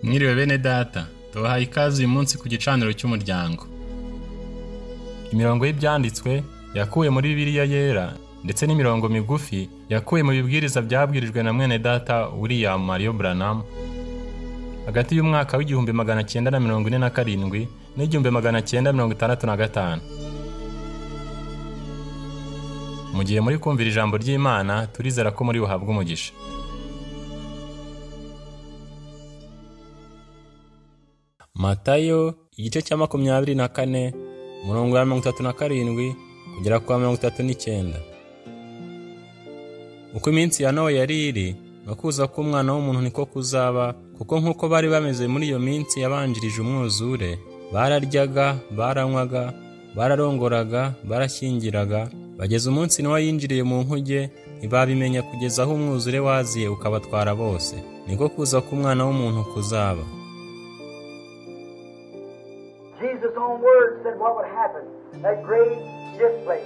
Mwiriwe bene data, tubahaye ikaze uyu munsi ku gicaniro cy'umuryango. Imirongo y'ibyanditswe yakuwe muri Bibiliya yera ndetse n'imirongo migufi yakuwe mu bibwiriza byabwirijwe na mwene data William Mario Branham hagati y'umwaka w'1947 n'1965. Mu gihe muri kumvira ijambo ry'Imana, turizera ko muri buhabwe umugisha. Matayo igice cya 24 umurongo wa 37 kugera kwa 39. Uko iminsi ya Nowa yari iri, no kuza k'umwana w'umuntu niko kuzaba, kuko nk'uko bari bameze muri iyo minsi yabanjirije umwuzure, bararyaga, baranywaga, bararongoraga, barashyingiraga, bageze umunsi Nowa yinjiriye mu nkuge, ntibabimenya kugeza aho umwuzure waziye ukabatwara bose. Niko kuza k'umwana w'umuntu kuzaba. Jesus' own words said what would happen, that great display.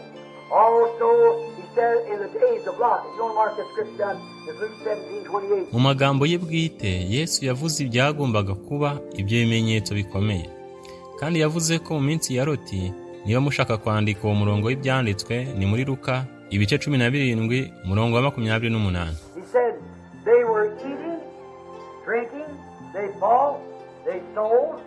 Also, he said in the days of Lot, if you want to mark the scripture down, it's Luke 17:28. Mu magambo ye bwite, Yesu yavuze ibyagombaga kuba ibyo bimenyetso bikomeye. Kandi yavuze ko mu minsi ya Loti, niba mushaka kwandika uwo murongo w'ibyanditswe, ni muri Luka ibice 17 umurongo wa 28. He said they were eating, drinking, they bought, they sold.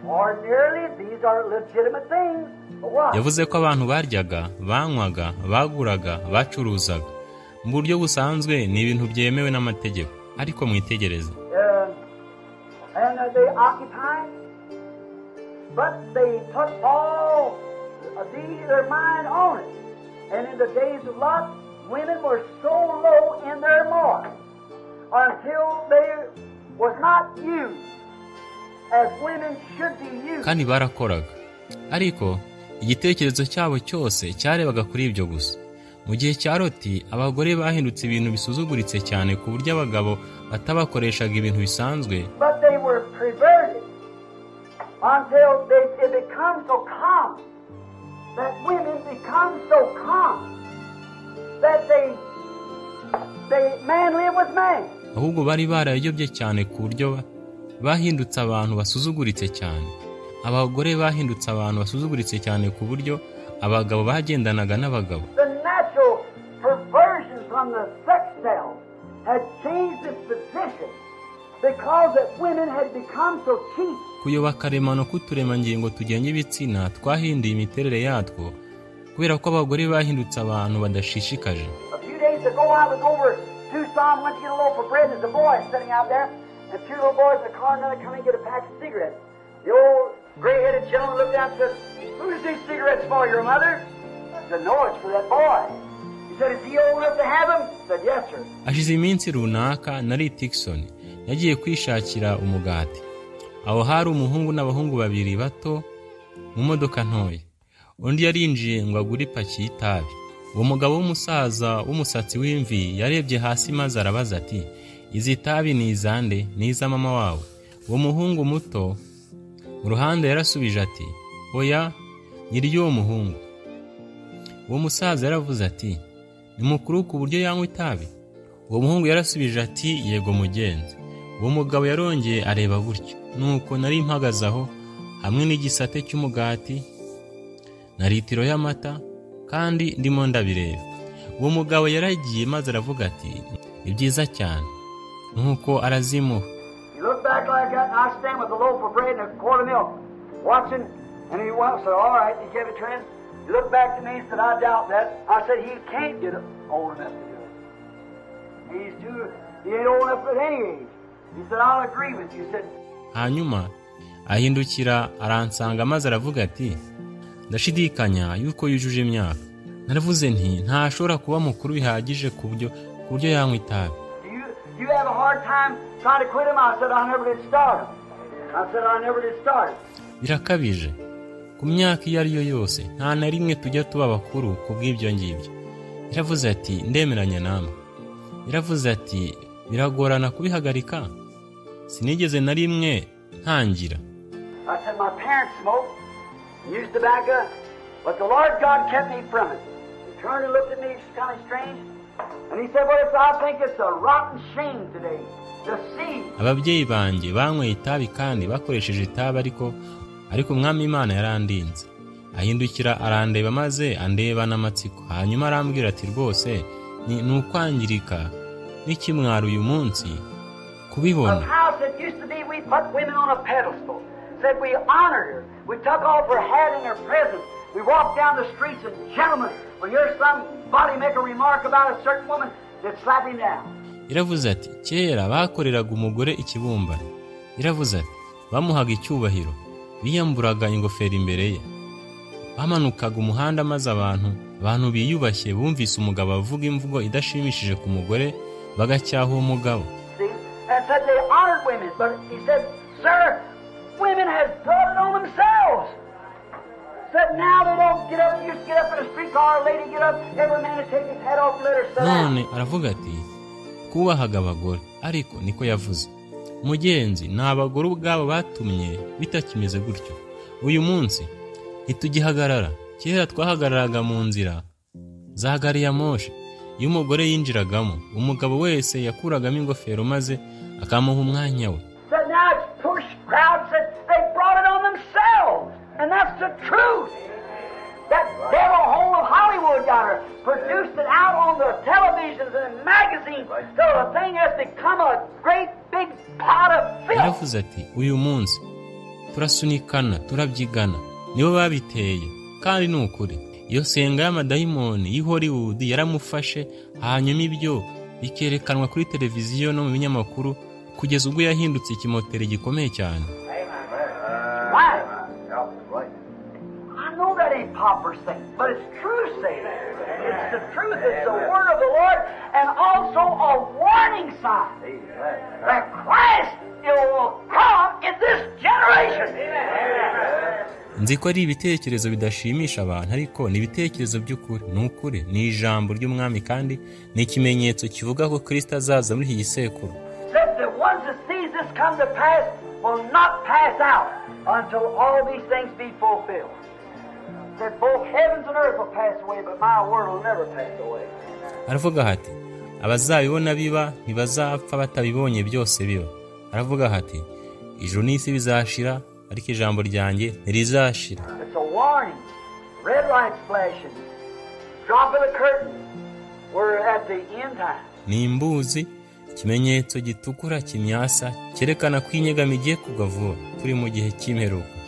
Ordinarily, these are legitimate things. But what? Yavuze ko abantu baryaga, banywaga, baguraga, bacuruzaga. Mu buryo busanzwe ni ibintu byemewe n'amategeko, ariko mwitegereze. And they occupied, but they put all their mind on it. And in the days of Lot, women were so low in their morals until they was not used as women should be used. Kandi barakoraga, ariko igitekerezo cyabo cyose cyarebaga kuri ibyo gusa. Mu gihe cya Loti, abagore bahindutse ibintu bisuzuguritse cyane ku buryo abagabo batabakoreshaga ibintu bisanzwe. But they were perverted until it become so common that women become so common that they man live with man. Ahubwo bari barayobye cyane ku buryo bahindutse abantu basuzuguritse cyane. Abagore bahindutse abantu basuzuguritse cyane ku buryo abagabo bagendanaga n'abagabo. The natural perversion from the sex cell had changed its position because that women had become so cheap. Kuyoba karemano k'uturemangingo tugenga ibitsina twahinduye imiterere yatwo kubera ko abagore bahindutse abantu badashishikaje. A few days ago I was over Tucson, went to get a loaf of bread, and there's a boy sitting out there, and two little boys in the car, and another come and get a pack of cigarettes. The old gray-headed gentleman looked down and said, "Who's these cigarettes for, your mother?" I said, "No, it's for that boy." He said, "Is he old enough to have them?" I said, "Yes, sir." Hashize iminsi runaka nari Tucson, yagiye kwishakira umugati. Aho hari umuhungu n'abahungu babiri bato mu modoka ntoya. Undi yarinjiye ngo agure ipaki y'itabi. Uwo mugabo w'umusaza w'umusatsi w'imvi yarebye hasi maze arabaza ati, "Izi tabi ni izande? Ni iza mama wawe?" Uwo muhungu muto mu ruhande yarasubije ati, "Oya, nyiri y'uwo muhungu." Uwo musaza yaravuze ati, "Ni mukuru ku buryo yanywa itabi?" Uwo muhungu yarasubije ati, "Yego mugenzi." Uwo mugabo yarongeye areba gutyo. Nuko nari mpagaze aho hamwe n'igisate cy'umugati na litiro y'amata, kandi ndimo ndabireba. Uwo mugabo yaragiye maze aravuga ati, "Ni byiza cyane." Nuko arazimuha. He looked back like that, and I stand with a loaf of bread and a quart of milk, watching, and he went, said, "All right." He kept it turning. He looked back to me and said, "I doubt that." I said, "He can't get old enough to do it. He ain't old enough at any age." He said, "I'll agree with you." He said, Hanyuma ahindukira aransanga maze aravuga ati, "Ndashidikanya yuko yujuje imyaka." Naravuze nti, ntashobora kuba mukuru bihagije ku buryo yanywa itabi. "Do you have a hard time trying to quit him?" I said, "I never did start him." I said, "I never did start him." Birakabije. Ku myaka iyo ari yo yose, nta na rimwe tujya tuba bakuru ku bw'ibyo ngibyo. Yaravuze ati, "Ndemeranya namwe." Yaravuze ati, "Biragorana kubihagarika. Sinigeze na rimwe ntangira." I said, "My parents smoked and used tobacco, but the Lord God kept me from it." He turned and looked at me, it's kind of strange, and he said, "Well, I think it's a rotten shame today The seed. Ababyeyi banjye banyweye itabi kandi bakoresheje itabi, ariko Umwami Imana yarandinze. Ahindukira arandeba maze andeba n'amatsiko, hanyuma arambwira ati rwose ni ukwangirika n'ikimwaro uyu munsi kubibona. Of house that used to be, we put women on a pedestal. Said we honored her. We took off her hat in her presence. We walked down the streets and gentlemen, when hear somebody make a remark about a certain woman, they'd slap him down. Yaravuze ati kera bakoreraga umugore ikibumbano. Yaravuze ati bamuhaga icyubahiro, biyamburaga ingofero imbere ye, bamanukaga umuhanda maze abantu biyubashye bumvise umugabo avuga imvugo idashimishije ku mugore bagacyaha uwo mugabo. See? And said they honored women, but he said, sir, women has brought it on themselves. Said now they don't get up, you used to get up in a streetcar, a lady get up, every man to take his hat off and let her sit down. None aravuga ati twubahaga abagore, ariko niko yavuze mugenzi, ni abagore ubwabo batumye bitakimeze gutyo. Uyu munsi ntitugihagarara. Kera twahagararaga mu nzira za gari ya moshi, iyo umugore yinjiragamo umugabo wese yakuragamo ingofero maze akamuha umwanya we. Said now it's push crowd, said they brought it on themselves. And that's the truth. That devil hole of Hollywood got her, produced it out on the televisions and the magazines, so the thing has become a great big pot of filth. Yaravuze ati uyu munsi turasunikana, turabyigana, nibo babiteye, kandi ni ukuri. Iyo senga y'amadayimoni y'i Hollywood yaramufashe, hanyuma ibyo bikerekanwa kuri televiziyo no mu binyamakuru kugeza ubwo yahindutse ikimoteri gikomeye cyane. Right. I know that ain't popular saying, but it's true saying. It's the truth. It's the word of the Lord, and also a warning sign that Christ will come in this generation. Nzi ko ari ibitekerezo bidashimisha abantu, ariko ni ibitekerezo by'ukuri, ni ukuri, ni ijambo ry'Umwami kandi ni ikimenyetso kivuga ko Kristo azaza muri iki gisekuru. Said the ones that sees this come to pass will not pass out until all these things be fulfilled. Said both heavens and earth will pass away, but my word will never pass away. Aravuga ati abazabibona biba ntibazapfa batabibonye byose biba. Aravuga ati ijuru n'isi bizashira, ariko ijambo ryanjye ntirizashira. It's a warning. Red lights flashing. Drop of the curtain. We're at the end time. Ni imbuzi, ikimenyetso gitukura kimyasa cyerekana ko inyegamo igiye kugwa vuba, turi mu gihe cy'imperuka.